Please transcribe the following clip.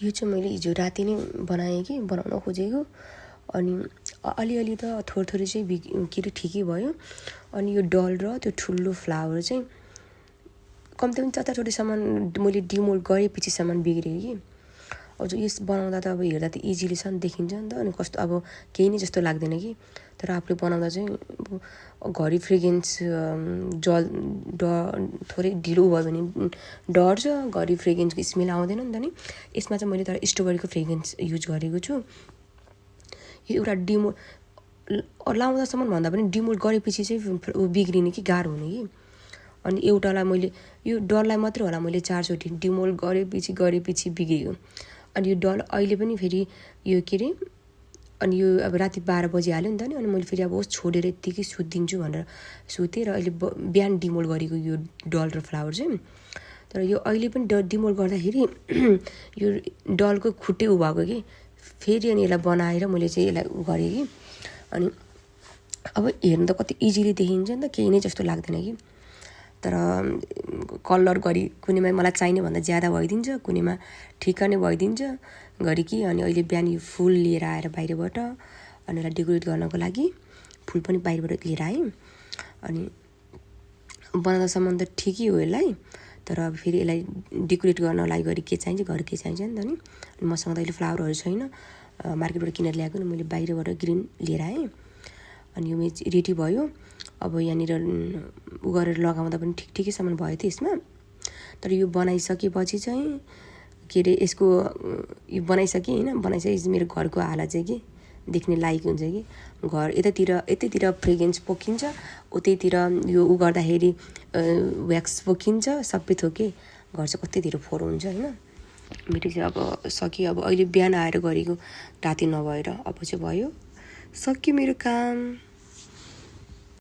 यो चाहिँ मैले हिजो राति नै बनाएँ कि बनाउन खोजेको अनि अलिअलि त थोरै चाहिँ के अरे ठिकै भयो। अनि यो डल र त्यो ठुलो फ्लावर चाहिँ कम्ती पनि 4-4 मैले डिमोल्ड गरेपछिसम्म बिग्रियो कि। अब यस बनाउँदा त अब हेर्दा त इजिली छ नि, देखिन्छ नि त, अनि कस्तो अब केही नै जस्तो लाग्दैन कि। तर आफूले बनाउँदा चाहिँ घरि फ्रेग्रेन्स थोरै ढिलो भयो भने डढ्छ, घरि फ्रेग्रेन्सको स्मेल आउँदैन नि त नि। यसमा चाहिँ मैले तर स्ट्रबेरीको फ्रेग्रेन्स युज गरेको छु। यो एउटा लाउँदासम्म भन्दा पनि डिमोल्ड गरेपछि चाहिँ बिग्रिने कि गाह्रो हुने कि। अनि एउटालाई मैले यो डललाई मात्रै होला मैले 4चोटि डिमोल्ड गरेपछि बिग्रियो। अनि यो डल अहिले पनि फेरि यो के अरे अनि यो अब राति 12 बजी हाल्यो नि त नि। अनि मैले फेरि अब होस् छोडेर यत्तिकै सुत्दिन्छु भनेर सुतेँ र अहिले बिहान डिमोल्ड गरेको यो डल र फ्लावर चाहिँ। तर यो अहिले पनि डिमोल्ड गर्दाखेरि यो डलको खुट्टै उभाएको कि। फेरि अनि यसलाई बनाएर मैले चाहिँ यसलाई गरेँ कि। अनि अब हेर्नु त कति इजिली देखिन्छ नि त, केही नै जस्तो लाग्दैन कि। तर कलर घरि कुनैमा मलाई चाहिने भन्दा ज्यादा भइदिन्छ, कुनैमा ठिक्क नै भइदिन्छ घरि कि। अनि अहिले बिहान यो फुल लिएर आएर बाहिरबाट अनि यसलाई डेकोरेट गर्नको लागि फुल पनि बाहिरबाट लिएर आएँ। अनि बनाउँदासम्म त ठिकै हो यसलाई, तर अब फेरि यसलाई डेकोरेट गर्नलाई घरि के चाहिन्छ, घर के चाहिन्छ नि त नि। अनि मसँग त अहिले फ्लावरहरू छैन, मार्केटबाट किनेर ल्याएको नि मैले बाहिरबाट ग्रिन लिएर आएँ। अनि यो रेडी भयो। अब यहाँनिर उ गरेर लगाउँदा पनि ठिकैसम्म भयो त यसमा। तर यो बनाइसकेपछि चाहिँ के अरे यसको यो बनाइसकेँ होइन, बनाइसकेपछि मेरो घरको हालत चाहिँ के देख्ने लायक हुन्छ कि। घर यतैतिर फ्रेग्रेन्स पोखिन्छ, उतैतिर यो उ गर्दाखेरि व्याक्स पोखिन्छ, सबै थोके घर चाहिँ कति धेरै फोहोर हुन्छ होइन। मेरो चाहिँ अब सकियो। अब अहिले बिहान आएर गरेको राति नभएर अब चाहिँ भयो, सक्यो मेरो काम।